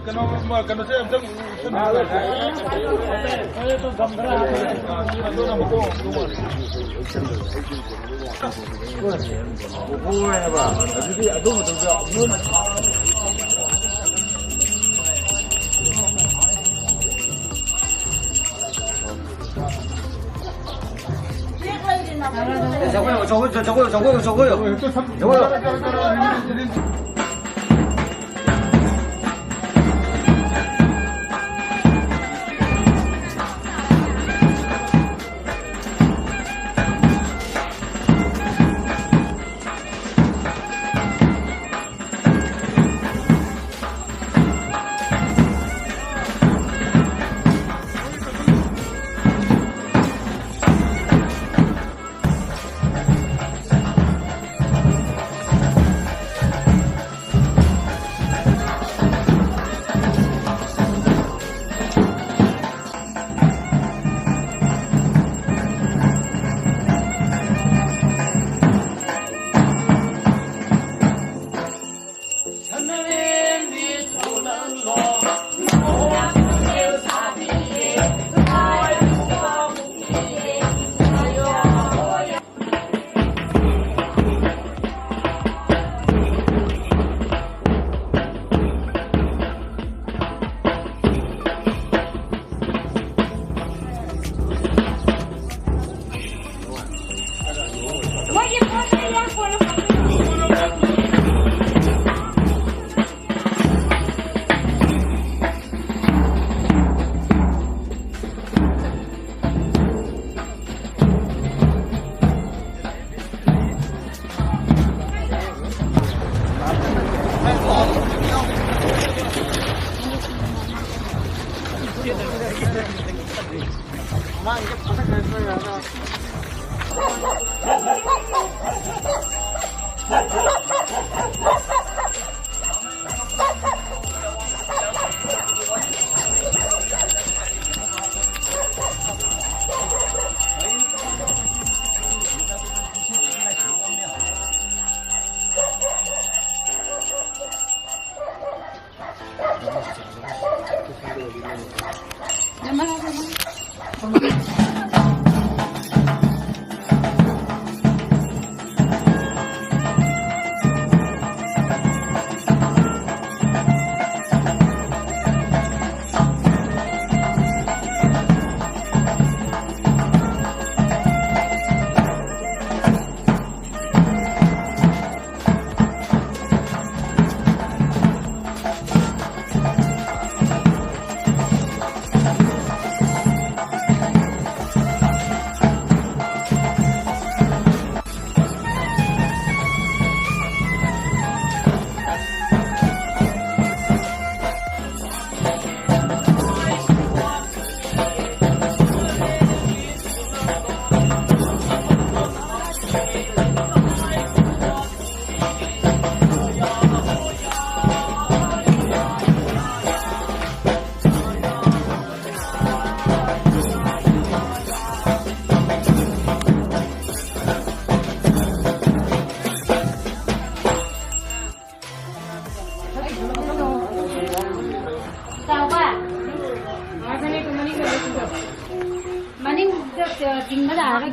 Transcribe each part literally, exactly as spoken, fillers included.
ꯀꯩꯅꯣ, ꯀꯩꯅꯣꯁꯦ ꯑꯝꯇꯪ ꯍꯣꯏ ꯍꯥꯏꯕ꯫ ꯑꯗꯨꯗꯤ ꯑꯗꯨ ꯃꯇꯝꯗ ꯆꯥꯎꯈꯠꯂꯣ, ꯆꯥꯎꯈꯠꯂꯣ, ꯆꯥꯎꯈꯠꯂꯣ, ꯆꯥꯎꯈꯠꯂꯣ, ꯆꯥꯎꯈꯠꯂꯣ꯫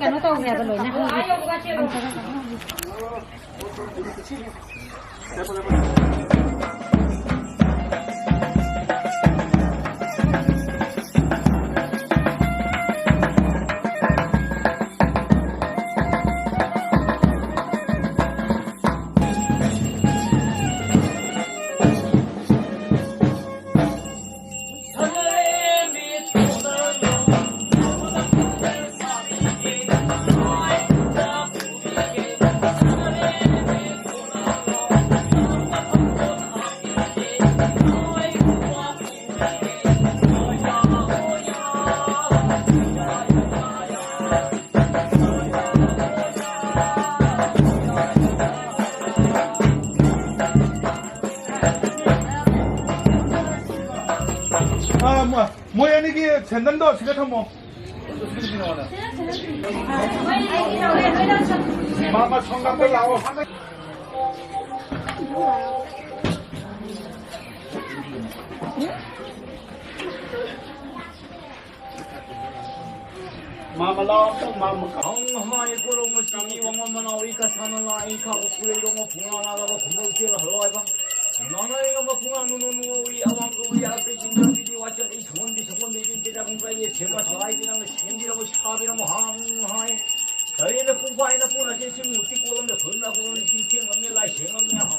ꯀꯩꯅꯣ ꯇꯧꯈ꯭ꯔꯦꯕ ꯂꯣꯏꯅ꯫ ꯑꯥ, ꯃꯣ-, ꯃꯣꯏ ꯑꯅꯤꯒꯤ ꯁꯦꯟꯗꯟꯗꯣ ꯁꯤꯗ ꯊꯝꯃꯣ꯫ ꯃꯥ, ꯃꯥ, ꯁꯣꯝ ꯅꯥꯀꯟ ꯂꯥꯛꯑꯣ꯫ ꯃꯥ, ꯃꯥ ꯂꯥꯛꯑꯣ, ꯃꯥ, ꯃꯥ꯫ ꯍꯪ ꯍꯥꯏ ꯀꯣꯂꯣ ꯃꯁꯤꯒꯤ ꯋꯥꯃ ꯃꯅꯥꯎ ꯏ ꯀꯁꯥꯅ ꯂꯥ ꯏ ꯈꯥ ꯎꯀꯨꯔꯦ ꯔꯣꯃ ꯐꯨꯉꯥ ꯂꯥ ꯂꯥ ꯈꯨꯃꯧ ꯆꯦꯜ ꯍꯜꯂꯣ ꯍꯥꯏꯕ꯫ ꯅꯥꯅ ꯏ ꯉꯝꯕ ꯐꯨꯉꯥ ꯅꯨ ꯅꯨ ꯅꯨ ꯏ ꯑꯋꯥꯡ ꯀꯧꯏ ꯑꯄꯦ ꯆꯤꯡ ꯀꯥꯕꯤꯗꯤ ꯋꯥꯆꯠ ꯏ ꯁꯣꯟꯕꯤ ꯁꯣꯟꯕꯤ ꯕꯤꯟ ꯇꯦꯗꯥ ꯈꯨꯡꯀꯥꯏ ꯌꯦ ꯁꯦꯝꯕ ꯁꯂꯥꯏ ꯇꯦꯗꯥ ꯁꯦꯝꯕꯤꯔꯕ ꯁꯥꯕꯤꯔꯕ ꯍꯪ ꯍꯥꯏ꯫ ꯀꯔꯤꯅ ꯄꯨꯡꯐꯥꯏꯅ ꯄꯨꯅ ꯆꯦ ꯆꯤꯡ ꯃꯨꯔꯇꯤ ꯀꯣꯂꯝꯗ ꯈꯨꯟꯅ ꯀꯣꯂꯝ ꯆꯤꯡ ꯊꯦꯡꯂꯝꯅꯦ ꯂꯥꯏ ꯁꯦꯡꯂꯝꯅꯦ ꯍꯪ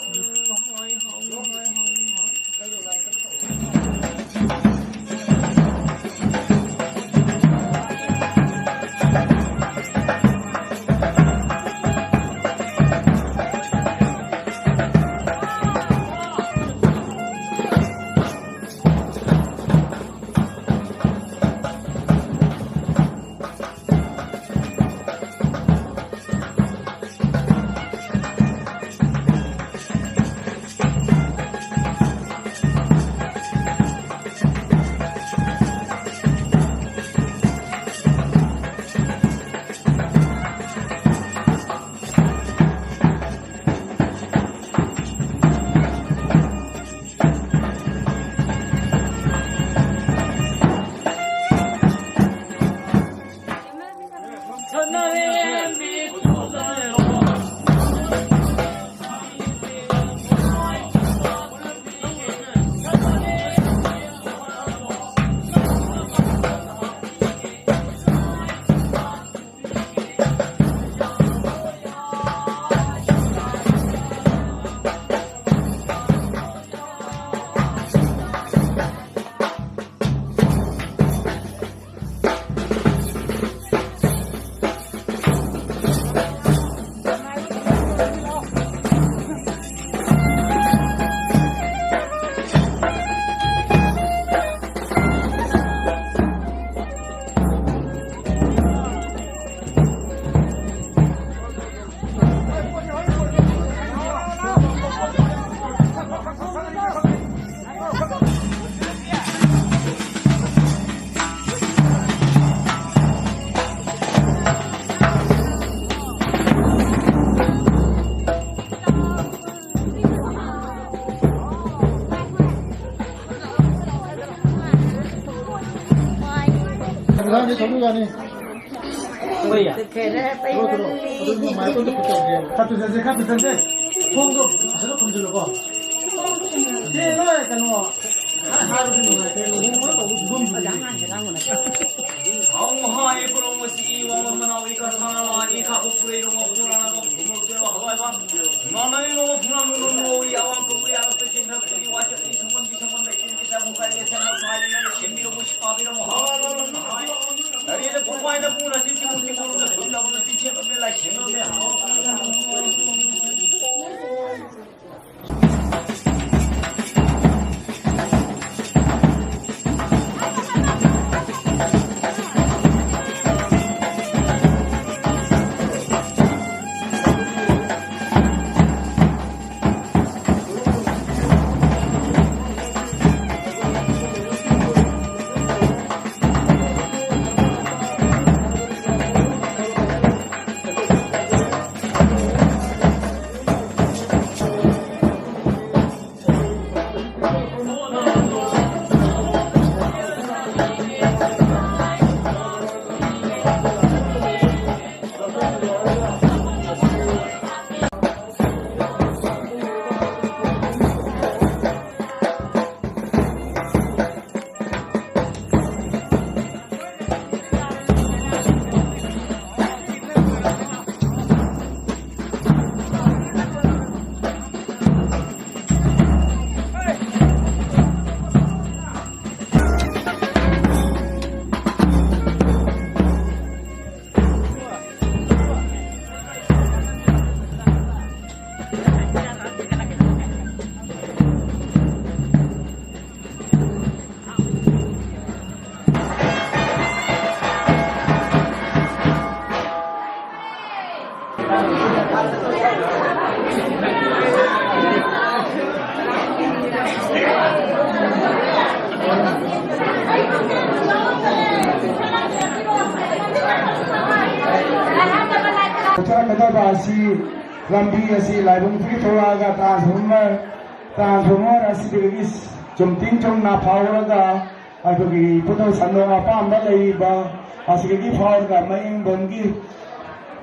ꯍꯥꯏ ꯍꯪ ꯍꯥꯏ ꯍꯪ ꯍꯥꯏ꯫ ꯃꯊꯪꯗꯤ ꯊꯧꯕꯤꯒꯅꯤ꯫ ꯊꯧꯕ ꯌꯥ꯫ ꯊꯧꯔꯣ, ꯊꯧꯔꯣ꯫ ꯑꯗꯨꯗꯤ ꯃꯥꯏꯛ ꯑꯝꯇ ꯄꯨꯊꯣꯛꯀꯦ꯫ ꯈꯔ ꯄꯨꯁꯟꯁꯦ, ꯈꯔ ꯄꯨꯁꯟꯁꯦ꯫ ꯊꯣꯡꯗꯣ ꯐꯖꯅ ꯈꯨꯝꯖꯤꯜꯂꯨꯀꯣ꯫ ꯁꯤ ꯅꯣꯏ ꯀꯩꯅꯣ, ꯍꯥꯏꯕꯗꯤ ꯅꯨꯡꯉꯥꯏꯇꯦ꯫ ꯂꯨꯍꯣꯡꯕ ꯇꯧꯕ ꯐꯤꯕꯝꯗꯨꯗꯤ꯫ ꯑꯧ ꯃꯍꯥ ꯑꯦ ꯄꯨꯔꯧ ꯃꯁꯤ ꯏ ꯋꯥꯡꯃ ꯃꯅꯥꯎ ꯏ ꯀ ꯊꯥ ꯂꯥ ꯏ ꯈꯥ ꯈꯨ ꯄꯨꯔꯩ ꯔꯣꯡ ꯃ ꯄꯨꯔꯥ ꯅ ꯀ ꯐꯨꯃꯛ ꯇꯦ ꯍꯋꯥꯏ ꯕ꯫ ꯅ ꯅ ꯏ ꯔꯣꯡ ꯃ ꯐꯨꯅ ꯅꯨ ꯅꯣ ꯅꯣ ꯏ ꯑꯋꯥꯡ ꯀ ꯄꯨꯔꯤ ꯑ ꯀ ꯆꯤꯟ ꯊ ꯀ ꯄꯨꯔꯤ ꯋꯥ ꯆ ꯏ ꯁꯃꯟ ꯕꯤ ꯁꯃꯟ ꯗ ꯏ ꯀ ꯆ ꯕꯨ ꯀ ꯏ ꯁ ꯅ ꯐꯥꯏ ꯅ ꯁꯦꯝꯕꯤꯔꯣ ꯃꯁꯤ ꯄꯥꯕꯤꯔꯣ ꯍꯋꯥꯏ ꯕ꯫ ꯅ ꯔꯦ ꯅ ꯐꯨ ꯐꯥꯏ ꯅ ꯐꯨ ꯅ ꯁꯤ ꯇꯤ ꯃꯨ ꯇꯤ ꯃꯨ ꯅ ꯁꯨꯝ ꯅ ꯕꯨ ꯅ ꯇꯤ ꯁꯦꯝ ꯕ ꯃꯦ ꯂꯥꯏ ꯁꯦꯝ ꯕ ꯃꯦ ꯍꯋꯥꯏ ꯕ꯫ ꯆꯠꯊꯔꯛꯀꯗꯕ ꯑꯁꯤ ꯂꯝꯕꯤ ꯑꯁꯤ ꯂꯥꯏꯕꯨꯡꯗꯒꯤ ꯊꯣꯛꯂꯛꯑꯒ ꯇ꯭ꯔꯥꯟꯁꯐꯣꯔꯃꯔ, ꯇ꯭ꯔꯥꯟꯁꯐꯣꯔꯃꯔ ꯑꯁꯤꯗꯒꯤ ꯆꯨꯝꯇꯤꯡ ꯆꯨꯝꯅ ꯐꯥꯎꯔꯒ ꯑꯩꯈꯣꯏꯒꯤ ꯏꯄꯨꯙꯧ ꯁꯟꯗꯣꯡ ꯑꯄꯥꯝꯕ ꯂꯩꯔꯤꯕ ꯑꯁꯤꯗꯒꯤ ꯐꯥꯎꯔꯒ ꯃꯌꯦꯡꯕꯝꯒꯤ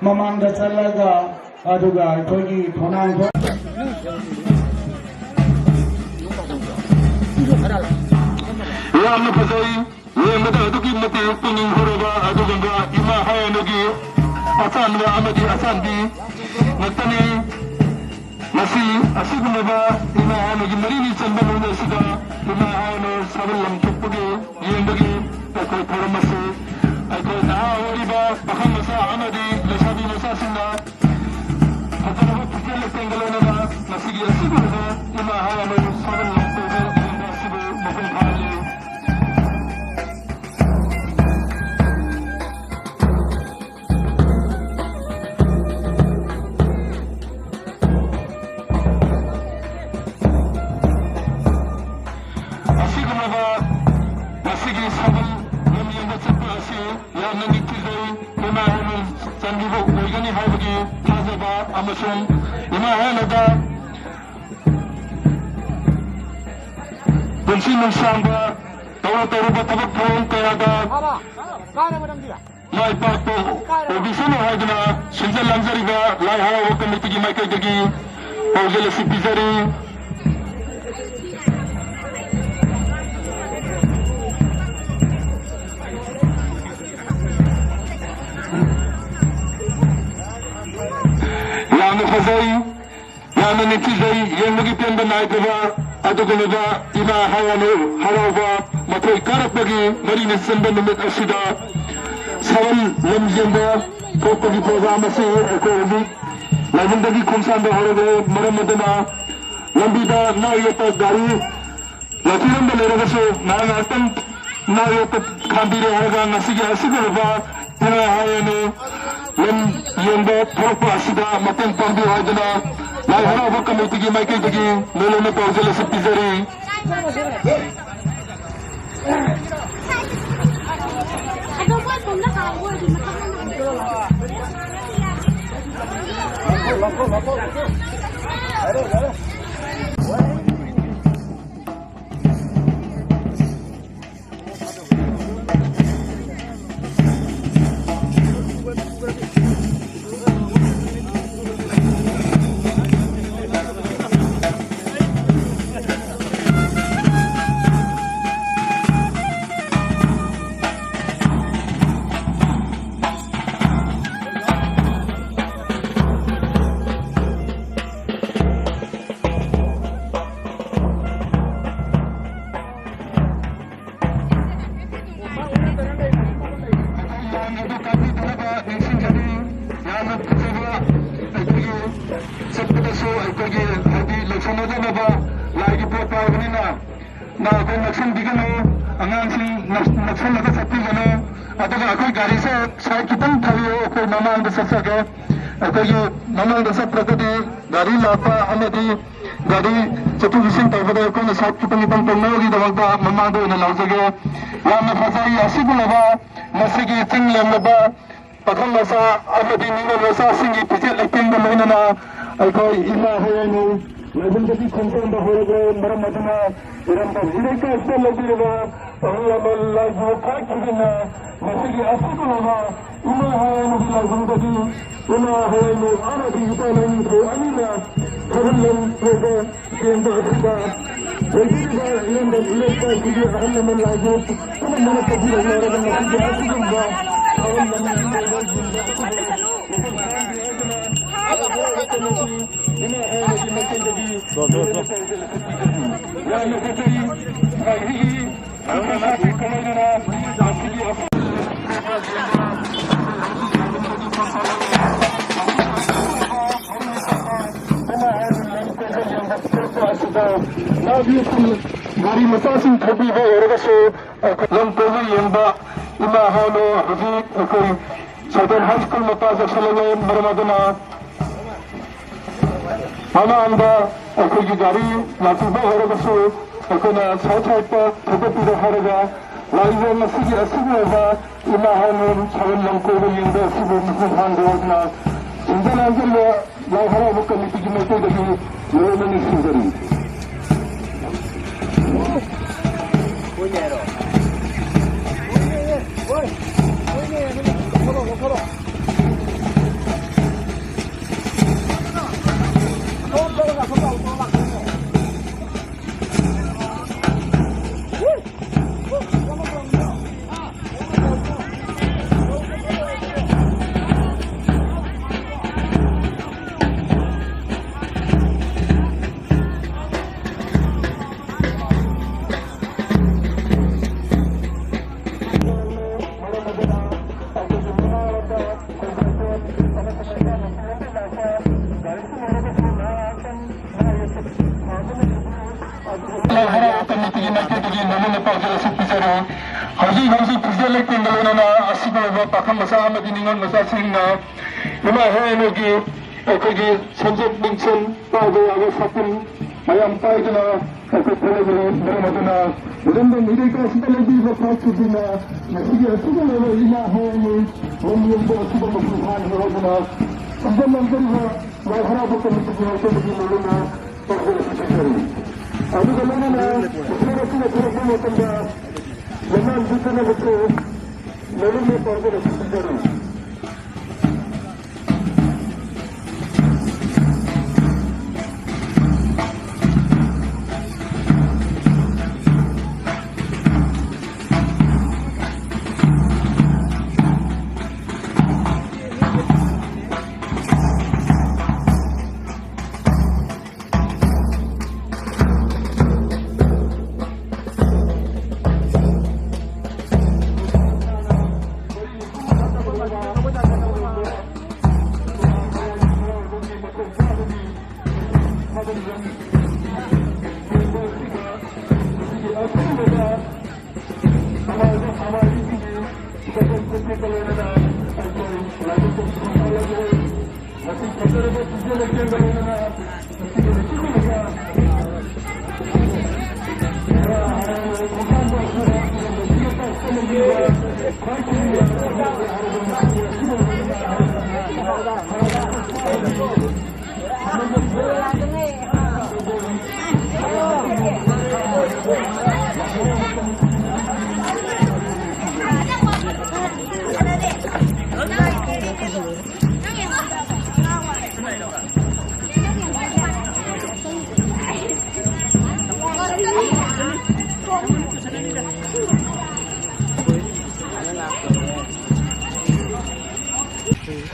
ꯃꯃꯥꯡꯗ ꯆꯠꯂꯒ, ꯑꯗꯨꯒ ꯑꯩꯈꯣꯏꯒꯤ ꯈꯣꯡꯅꯥꯡ ꯌꯥꯝꯅ ꯐꯖꯩ꯫ ꯌꯦꯡꯕꯗ ꯑꯗꯨꯛꯀꯤ ꯃꯇꯤꯛ ꯄꯨꯛꯅꯤꯡ ꯍꯨꯔꯕ ꯑꯗꯨꯒꯨꯝꯕ ꯏꯃꯥ ꯍꯥꯏꯅꯒꯤ ꯑꯆꯥꯟꯕ ꯑꯃꯗꯤ ꯑꯆꯥꯟꯕꯤ ꯉꯥꯛꯇꯅꯤ꯫ ꯉꯁꯤ ꯑꯁꯤꯒꯨꯝꯂꯕ ꯏꯃꯥ ꯍꯥꯏꯅꯒꯤ ꯃꯔꯤꯅꯤ ꯆꯟꯕ ꯅꯨꯃꯤꯠ ꯑꯁꯤꯗ ꯏꯃꯥ ꯍꯥꯏꯅ ꯁꯥꯕꯜ ꯂꯝꯊꯣꯛꯄꯒꯤ ꯌꯦꯡꯕꯒꯤ ꯑꯩꯈꯣꯏ ꯊꯧꯔꯝ ꯑꯁꯤ ꯑꯩꯈꯣꯏ ꯅꯍꯥ ꯑꯣꯏꯔꯤꯕ ꯄꯥꯈꯪ ꯃꯆꯥ ꯑꯃꯗꯤ ꯂꯩꯁꯥꯕꯤ ꯃꯆꯥꯁꯤꯡꯅ ꯐꯖꯔꯕ ꯄꯨꯛꯆꯦꯜ ꯂꯩꯇꯦꯡꯒ ꯂꯣꯏꯅꯅ ꯉꯁꯤꯒꯤ ꯑꯁꯤꯒꯨꯝꯂꯕ ꯏꯃꯥ ꯍꯥꯏꯅ ꯁꯥꯕꯜ ꯂꯝꯊꯣꯛꯄ ꯌꯦꯡꯕ ꯑꯁꯤꯕꯨ ꯃꯄꯨꯡ ꯐꯥꯍꯜꯂꯤ꯫ ꯑꯁꯤꯒꯨꯝꯂꯕ ꯉꯁꯤꯒꯤ ꯁꯥꯕꯜ ꯂꯝ ꯌꯦꯡꯕ ꯆꯠꯄ ꯑꯁꯤ ꯌꯥꯝꯅ ꯅꯤꯡꯊꯤꯖꯩ꯫ ꯏꯃꯥ ꯍꯣꯏꯅ ꯆꯥꯟꯕꯤꯕ ꯑꯣꯏꯒꯅꯤ ꯍꯥꯏꯕꯒꯤ ꯊꯥꯖꯕ ꯑꯃꯁꯨꯡ ꯏꯃꯥ ꯍꯣꯏꯅꯗ ꯄꯨꯟꯁꯤ ꯅꯨꯡꯁꯥꯡꯕ ꯇꯧꯔꯨ ꯇꯧꯔꯨꯕ ꯊꯕꯛ ꯊꯧꯔꯝ ꯀꯌꯥꯗ ꯃꯥꯏ ꯄꯥꯛꯄ ꯑꯣꯏꯕꯤꯁꯅꯨ ꯍꯥꯏꯗꯨꯅ ꯁꯤꯟꯖ ꯂꯥꯡꯖꯔꯤꯕ ꯂꯥꯏ ꯍꯔꯥꯎꯕ ꯀꯃꯤꯇꯤꯒꯤ ꯃꯥꯏꯀꯩꯗꯒꯤ ꯄꯥꯎꯖꯦꯜ ꯑꯁꯤ ꯄꯤꯖꯔꯤ꯫ ꯌꯥꯝꯅ ꯐꯖꯩ꯫ ꯌꯥꯝꯅ ꯅꯤꯡꯊꯤꯖꯩ꯫ ꯌꯦꯡꯕꯒꯤ ꯄꯦꯟꯕ ꯅꯥꯏꯗꯕ ꯑꯗꯨꯒꯨꯝꯂꯕ ꯏꯃꯥ ꯍꯥꯏꯋꯥꯅꯨ ꯍꯔꯥꯎꯕ ꯃꯊꯣꯏ ꯀꯥꯔꯛꯄꯒꯤ ꯃꯔꯤꯅꯤ ꯆꯟꯕ ꯅꯨꯃꯤꯠ ꯑꯁꯤꯗ ꯁꯥꯕꯜ ꯂꯝ ꯌꯦꯡꯕ ꯊꯣꯛꯄꯒꯤ ꯄ꯭ꯔꯣꯒ꯭ꯔꯥꯝ ꯑꯁꯤ ꯑꯩꯈꯣꯏ ꯍꯧꯖꯤꯛ ꯂꯥꯏꯕꯨꯡꯗꯒꯤ ꯈꯣꯡꯁꯥꯟꯕ ꯍꯧꯔꯒꯦ꯫ ꯃꯔꯝ ꯑꯗꯨꯅ ꯂꯝꯕꯤꯗ ꯅꯥꯛ ꯌꯦꯠꯄ ꯒꯥꯔꯤ ꯂꯥꯛꯄꯤꯔꯝꯕ ꯂꯩꯔꯒꯁꯨ ꯉꯥꯏꯍꯥꯛ ꯉꯥꯏꯍꯥꯛꯇꯪ ꯅꯥꯛ ꯌꯦꯠꯄ ꯈꯥꯝꯕꯤꯔꯦ ꯍꯥꯏꯔꯒ ꯉꯁꯤꯒꯤ ꯑꯁꯤꯒꯨꯝꯂꯕ ꯏꯃꯥ ꯍꯥꯏꯋꯥꯅꯨ ꯂꯝ ꯌꯦꯡꯕ ꯊꯣꯛꯂꯛꯄ ꯑꯁꯤꯗ ꯃꯇꯦꯡ ꯄꯥꯡꯕꯤꯌꯨ ꯍꯥꯏꯗꯨꯅ ꯂꯥꯏ ꯍꯔꯥꯎꯕ ꯀꯃꯤꯇꯤꯒꯤ ꯃꯥꯏꯀꯩꯗꯒꯤ ꯅꯣꯂꯨꯛꯅ ꯄꯥꯎꯖꯦꯜ ꯑꯁꯤ ꯄꯤꯖꯔꯤ꯫ ꯁꯥꯟꯅꯖꯅꯕ ꯂꯥꯏꯒꯤ ꯄꯣꯠ ꯄꯥꯏꯕꯅꯤꯅ ꯅꯥ ꯑꯩꯈꯣꯏ ꯅꯛꯁꯟꯕꯤꯒꯅꯨ, ꯑꯉꯥꯡꯁꯤꯡ ꯅꯛ-, ꯅꯛꯁꯜꯂꯒ ꯆꯠꯄꯤꯒꯅꯨ꯫ ꯑꯗꯨꯒ ꯑꯩꯈꯣꯏ ꯒꯥꯔꯤꯁꯦ ꯁꯥꯏꯠ ꯈꯤꯇꯪ ꯊꯥꯕꯤꯌꯨ, ꯑꯩꯈꯣꯏ ꯃꯃꯥꯡꯗ ꯆꯠꯆꯒꯦ꯫ ꯑꯩꯈꯣꯏꯒꯤ ꯃꯃꯥꯡꯗ ꯆꯠꯇ꯭ꯔꯒꯗꯤ ꯒꯥꯔꯤ ꯂꯥꯛꯄ ꯑꯃꯗꯤ ꯒꯥꯔꯤ ꯆꯠꯊꯣꯛ ꯆꯠꯁꯤꯟ ꯇꯧꯕꯗ ꯑꯩꯈꯣꯏꯅ ꯁꯥꯏꯠ ꯈꯤꯇꯪ ꯈꯤꯇꯪ ꯇꯧꯅꯕꯒꯤꯗꯃꯛꯇ ꯃꯃꯥꯡꯗ ꯑꯣꯏꯅ ꯂꯥꯎꯖꯒꯦ꯫ ꯌꯥꯝꯅ ꯐꯖꯩ ꯑꯁꯤꯒꯨꯝꯂꯕ ꯃꯁꯤꯒꯤ ꯆꯤꯡ ꯂꯦꯝꯂꯕ ꯄꯥꯈꯪ ꯃꯆꯥ ꯑꯃꯗꯤ ꯅꯤꯉꯣꯜ ꯃꯆꯥꯁꯤꯡꯒꯤ ꯐꯤꯖꯦꯠ ꯂꯩꯇꯦꯡꯒ ꯂꯣꯏꯅꯅ ꯑꯩꯈꯣꯏ ꯏꯃꯥ ꯍꯣꯏ ꯑꯅꯤ ꯂꯥꯏꯕꯨꯡꯗꯒꯤ ꯈꯣꯡꯖꯣꯝꯗ ꯍꯧꯔꯒ ꯃꯔꯝ ꯑꯗꯨꯅ ꯏꯔꯝꯗꯝ ꯏꯔꯩꯀꯥꯏꯁꯤꯗ ꯂꯧꯕꯤꯔꯕ ꯑꯍꯜ ꯂꯃꯟ ꯂꯥꯏꯕꯨ ꯈꯥꯛꯈꯤꯗꯨꯅ ꯃꯁꯤꯒꯤ ꯑꯁꯤꯒꯨꯝꯂꯕ ꯏꯃꯥ ꯍꯣꯏ ꯑꯅꯤꯒꯤ ꯂꯥꯏꯕꯨꯡꯗꯒꯤ ꯏꯃꯥ ꯍꯣꯏ ꯑꯅꯤ ꯑꯃꯗꯤ ꯏꯄꯥ ꯂꯥꯏꯅꯤꯡꯊꯧ ꯑꯅꯤꯅ ꯊꯧꯒꯜꯂꯝ ꯂꯩꯕ ꯆꯦꯟꯕ ꯑꯁꯤꯗ ꯂꯩꯕꯤꯔꯤꯕ ꯏꯔꯝꯗꯝ ꯏꯔꯩꯀꯥꯏꯁꯤꯒꯤ ꯑꯍꯜ ꯂꯃꯟ ꯂꯥꯏꯕꯨ ꯄꯨꯝꯅꯃꯛꯅ ꯀꯠꯊꯣꯛꯅꯔꯒ ꯉꯁꯤꯒꯤ ꯑꯁꯤꯒꯨꯝꯕ ꯊꯧꯔꯝ ꯑꯃ ꯂꯩꯕ ꯌꯦꯡꯕ ꯑꯁꯤꯕꯨ ꯃꯐꯝ ꯍꯥꯏꯗꯅ ꯏꯃꯥ ꯍꯣꯏ ꯑꯅꯤꯒꯤ ꯃꯥꯏꯀꯩꯗꯒꯤ ꯌꯥꯝꯅ ꯐꯖꯩ꯫ ꯉꯁꯤꯒꯤ ꯈꯨꯗꯣꯡꯆꯥꯕ ꯀꯃꯥꯏꯅ ꯉꯁꯤꯒꯤ ꯒꯥꯔꯤ ꯃꯆꯥꯁꯤꯡ ꯊꯧꯕꯤꯕ ꯑꯣꯏꯔꯒꯁꯨ ꯂꯝ ꯀꯣꯏꯕ ꯌꯦꯡꯕ ꯏꯃꯥ ꯍꯥꯏꯅ ꯍꯧꯖꯤꯛ ꯑꯩꯈꯣꯏ ꯁꯥꯏꯗꯦꯟ ꯍꯥꯏ ꯁ꯭ꯀꯨꯜ ꯃꯄꯥ ꯆꯠꯁꯤꯜꯂꯛꯂꯦ꯫ ꯃꯔꯝ ꯑꯗꯨꯅ ꯃꯃꯥꯡꯗ ꯑꯩꯈꯣꯏꯒꯤ ꯒꯥꯔꯤ ꯂꯥꯛꯄꯤꯕ ꯑꯣꯏꯔꯒꯁꯨ ꯑꯩꯈꯣꯏꯅ ꯁꯥꯏꯠ ꯁꯥꯏꯠꯇ ꯊꯧꯒꯠꯄꯤꯔꯣ ꯍꯥꯏꯔꯒ ꯂꯥꯛꯏꯕ ꯉꯁꯤꯒꯤ ꯑꯁꯤꯒꯤ ꯑꯣꯏꯕ ꯏꯃꯥ ꯍꯥꯏꯅ ꯁꯥꯏꯗꯦꯟ ꯂꯝ ꯀꯣꯏꯕ ꯌꯦꯡꯕ ꯑꯁꯤꯕꯨ ꯃꯄꯨꯡ ꯐꯥꯍꯟꯕ ꯑꯣꯏꯅ ꯁꯤꯟꯖ ꯂꯥꯡꯖꯕ ꯂꯥꯏ ꯍꯔꯥꯎꯕ ꯀꯃꯤꯇꯤꯒꯤ ꯃꯥꯏꯀꯩꯗꯒꯤ ꯂꯣꯏꯅ ꯅꯤꯡꯁꯤꯡꯖꯔꯤ꯫ ꯄꯥꯎꯖꯦꯜ ꯑꯁꯤ ꯄꯤꯖꯔꯤ꯫ ꯍꯧꯖꯤꯛ ꯍꯧꯖꯤꯛ ꯐꯤꯖꯦꯜ ꯂꯩꯇꯦꯡꯒ ꯂꯣꯏꯅꯅ ꯑꯁꯤꯒꯨꯝꯂꯕ ꯄꯥꯈꯪ ꯃꯆꯥ ꯑꯃꯗꯤ ꯅꯤꯉꯣꯜ ꯃꯆꯥꯁꯤꯡꯅ ꯏꯃꯥ ꯏꯍꯦꯟ ꯑꯅꯤꯒꯤ ꯑꯩꯈꯣꯏꯒꯤ ꯁꯦꯟꯖꯦꯠ ꯅꯨꯡꯁꯦꯟ ꯄꯥꯏꯕ ꯌꯥꯕ ꯁꯥꯇꯤꯟ ꯃꯌꯥꯝ ꯄꯥꯏꯗꯨꯅ ꯑꯩꯈꯣꯏ ꯊꯣꯛꯂꯛꯂꯤ꯫ ꯃꯔꯝ ꯑꯗꯨꯅ ꯂꯝꯗꯝ ꯏꯔꯩꯀꯥꯏꯁꯤꯗ ꯂꯩꯕꯤꯕ ꯐꯥꯎ ꯁꯨꯗꯨꯅ ꯉꯁꯤꯒꯤ ꯑꯁꯤꯒꯨꯝꯂꯕ ꯏꯃꯥ ꯍꯣꯡꯉꯤ ꯂꯝ ꯌꯦꯡꯕ ꯑꯁꯤꯗ ꯃꯄꯨꯡ ꯐꯥꯍꯟꯕ ꯍꯥꯏꯗꯨꯅ ꯁꯤꯖꯟ ꯅꯝꯖꯔꯤꯕ ꯂꯥꯏ ꯍꯔꯥꯎꯕ ꯀꯃꯤꯇꯤꯒꯤ ꯃꯥꯏꯀꯩꯗꯒꯤ ꯂꯣꯏꯅꯅ ꯄꯥꯡꯊꯣꯛꯆꯔꯤ꯫ ꯑꯗꯨꯒ ꯂꯣꯏꯅꯅ ꯎꯆꯦꯛ ꯑꯁꯤꯅ ꯊꯣꯛꯂꯛꯄ ꯃꯇꯝꯗ ꯂꯝꯃꯥꯟ ꯆꯠꯇꯅꯕꯁꯨ ꯂꯣꯏꯅꯅ ꯄꯥꯡꯊꯣꯛꯆꯔꯤ꯫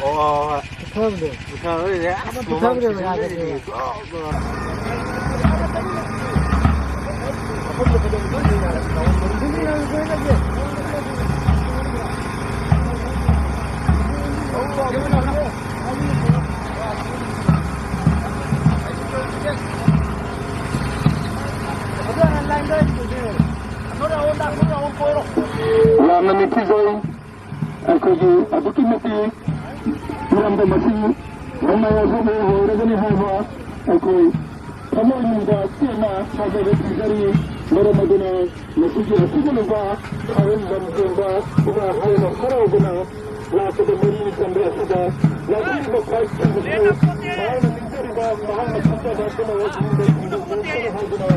ꯑꯣ, ꯍꯣꯏ, ꯍꯣꯏ꯫ ꯄꯨꯊꯕꯗꯣ꯫ ꯄꯨꯊꯕꯗꯣ꯫ ꯄꯨꯊꯕꯗꯣ ꯌꯥꯗꯦ꯫ ꯑꯗꯨ ꯂꯥꯏꯟꯗ ꯑꯣꯏꯅ ꯄꯨꯊꯔꯣ꯫ ꯊꯤꯖꯩ꯫ ꯑꯩꯈꯣꯏꯒꯤ ꯑꯗꯨꯛꯀꯤ ꯃꯇꯤꯛ ꯏꯔꯝꯗꯝ ꯑꯁꯤ ꯅꯣꯡꯃꯩ ꯑꯁꯤꯕꯨ ꯑꯣꯏꯔꯒꯅꯤ ꯍꯥꯏꯕ ꯑꯩꯈꯣꯏ ꯊꯃꯣꯏꯅꯨꯡꯗ ꯆꯦꯠꯅ ꯊꯥꯖꯕ ꯊꯝꯖꯔꯤ꯫ ꯃꯔꯝ ꯑꯗꯨꯅ ꯃꯁꯤꯒꯤ ꯑꯁꯤꯒꯨꯝꯂꯕ ꯊꯥꯕꯜ ꯂꯝ ꯆꯦꯟꯕ ꯏꯃꯥ ꯍꯥꯏꯅ ꯍꯔꯥꯎꯕꯅ ꯂꯥꯛꯄꯗ ꯃꯔꯤ ꯆꯟꯕ ꯑꯁꯤꯗ ꯂꯥꯛꯄꯤꯔꯤꯕ ꯈ꯭ꯋꯥꯏ ꯆꯟꯕꯁꯨ ꯃꯍꯥꯛꯅ ꯅꯤꯡꯖꯔꯤꯕ ꯃꯍꯥꯛꯅ ꯈꯟꯖꯕ ꯄꯨꯝꯅꯃꯛ ꯍꯤꯡꯕ ꯍꯤꯡꯕ ꯍꯥꯏꯗꯨꯅ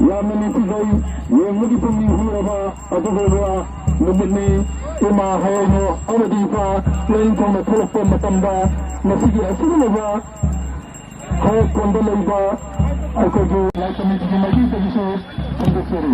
ꯌꯥꯝꯅ ꯅꯨꯡꯁꯤꯖꯩ꯫ ꯌꯦꯡꯕꯒꯤ ꯄꯨꯛꯅꯤꯡ ꯍꯨꯔꯕ ꯑꯗꯨꯒꯨꯝꯕ ꯅꯨꯃꯤꯠꯅꯤ꯫ ꯏꯃꯥ ꯍꯥꯏꯅ ꯑꯃꯗꯤ ꯏꯄꯥ ꯂꯣꯏ ꯊꯨꯡꯅ ꯊꯣꯛꯂꯛꯄ ꯃꯇꯝꯗ ꯃꯁꯤꯒꯤ ꯑꯁꯤꯒꯨꯝꯂꯕ ꯍꯧꯔꯛꯐꯝꯗ ꯂꯩꯕ ꯑꯩꯈꯣꯏꯒꯤ ꯂꯥꯏ ꯀꯃꯤꯇꯤꯒꯤ ꯃꯥꯏꯀꯩꯗꯒꯤꯁꯨ ꯐꯣꯡꯗꯣꯛꯆꯔꯤ꯫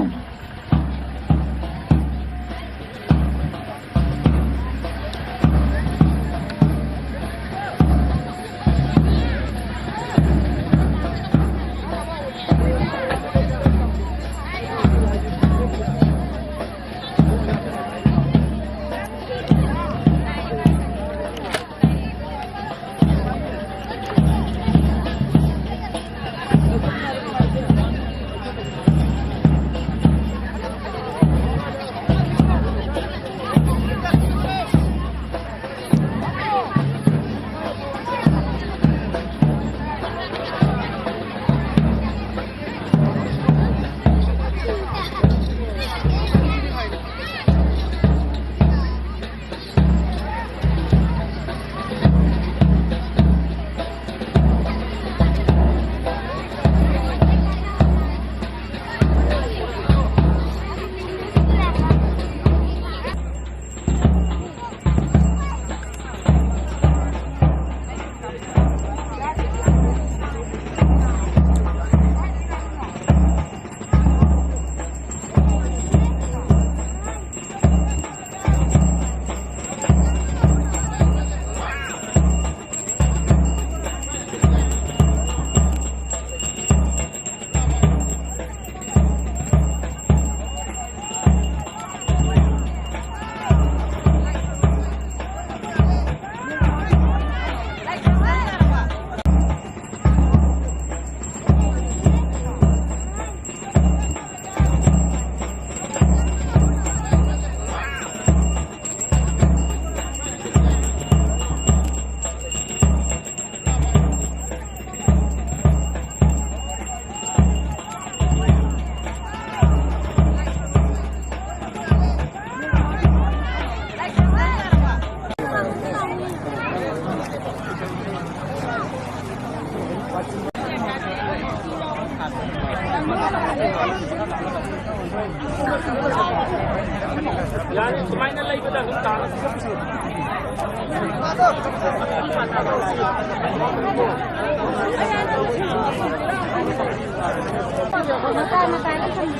ꯌꯥꯅꯤ, ꯁꯨꯃꯥꯏꯅ ꯂꯩꯕꯗ ꯑꯗꯨꯝ ꯇꯥꯔꯁꯤ꯫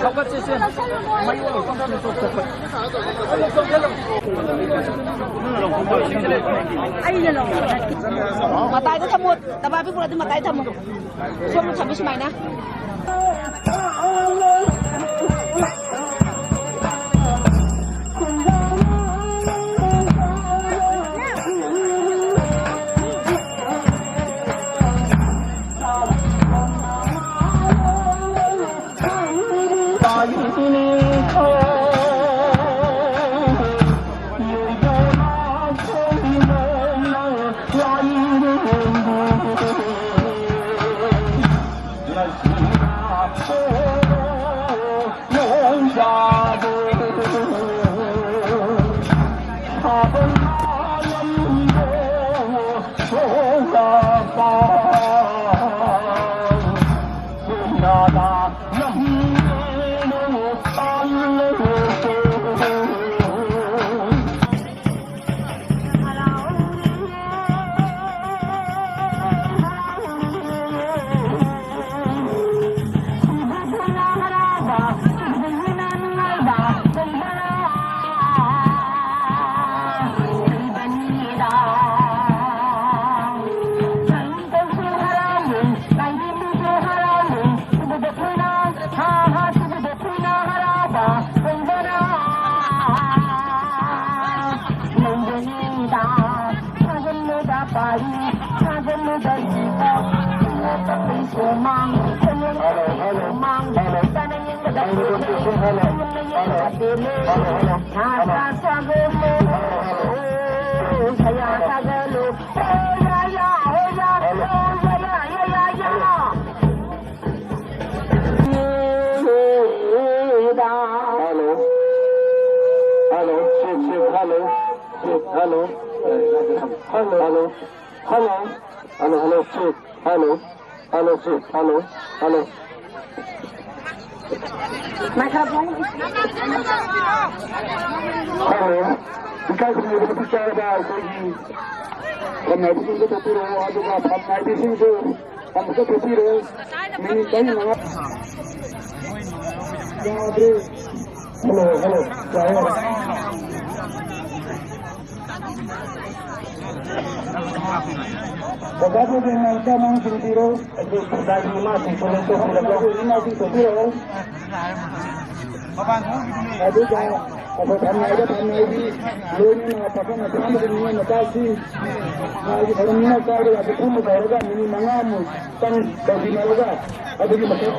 ꯍꯧꯒꯠꯁꯦ, ꯁꯦ꯫ ꯑꯩꯅ ꯂꯧꯕ ꯅꯠꯇꯦ꯫ ꯃꯇꯥꯏꯗ ꯊꯝꯃꯣ, ꯇꯕꯥꯕꯤ ꯄꯨꯔꯛꯑꯗꯤ ꯃꯇꯥꯏꯗ ꯊꯝꯃꯣ꯫ ꯁꯣꯝꯗ ꯊꯝꯃꯤ ꯁꯨꯃꯥꯏꯅ꯫ Hello. Hello. Check, check. Hello. Check. Hello. Hello. Hello. Hello. Hello. Hello. Check. Hello. Hello. Check. Hello. Hello. Microphone. Hello, ꯏꯀꯥꯏ ꯈꯨꯝꯅꯕ ꯃꯇꯤꯛ ꯆꯥꯔꯕ ꯑꯩꯈꯣꯏꯒꯤ ꯐꯝꯅꯥꯏꯕꯁꯤꯡꯗ ꯊꯣꯛꯄꯤꯔꯛꯑꯣ, ꯑꯗꯨꯒ ꯐꯝꯅꯥꯏꯕꯁꯤꯡꯁꯨ ꯑꯃꯨꯛꯇ ꯊꯣꯛꯄꯤꯔꯛꯑꯣ꯫ ꯃꯤꯅꯤꯠ ꯃꯔꯤ ꯃꯉꯥ꯫ ꯌꯥꯗ꯭ꯔꯦ꯫ ꯍꯜꯂꯣ, ꯍꯜꯂꯣ, ꯌꯥꯔꯦ, ꯌꯥꯔꯦ꯫ ꯑꯣꯖꯥ ꯒꯣꯕꯤꯟꯗ ꯑꯃꯨꯛꯇ ꯑꯉꯥꯡꯁꯤꯡ ꯄꯤꯔꯣ꯫ ꯑꯗꯨ ꯁꯔꯀꯥꯔꯒꯤ ꯏꯃꯥꯁꯤꯡꯁꯨ ꯂꯣꯏ ꯇꯣꯛꯄꯤꯔꯒ ꯏꯃꯥꯁꯤꯡ ꯇꯣꯛꯄꯤꯔꯛꯑꯣ꯫ ꯑꯗꯨꯒ ꯑꯩꯈꯣꯏ ꯐꯝꯅꯥꯏꯕ ꯐꯝꯅꯥꯏꯕꯤ ꯂꯣꯏꯅꯅ ꯄꯥꯈꯪ ꯃꯆꯥ ꯑꯃꯗꯤ ꯅꯤꯉꯣꯜ ꯃꯆꯥꯁꯤꯡ ꯃꯥꯒꯤ ꯊꯧꯔꯝꯅꯤꯅ ꯆꯥꯕ ꯌꯥꯕ ꯄꯨꯝꯕ ꯇꯧꯔꯒ ꯃꯤꯅꯤꯠ ꯃꯉꯥꯃꯨꯛꯇꯪ ꯇꯧꯕꯤꯅꯔꯒ ꯑꯗꯨꯒꯤ ꯃꯊꯛ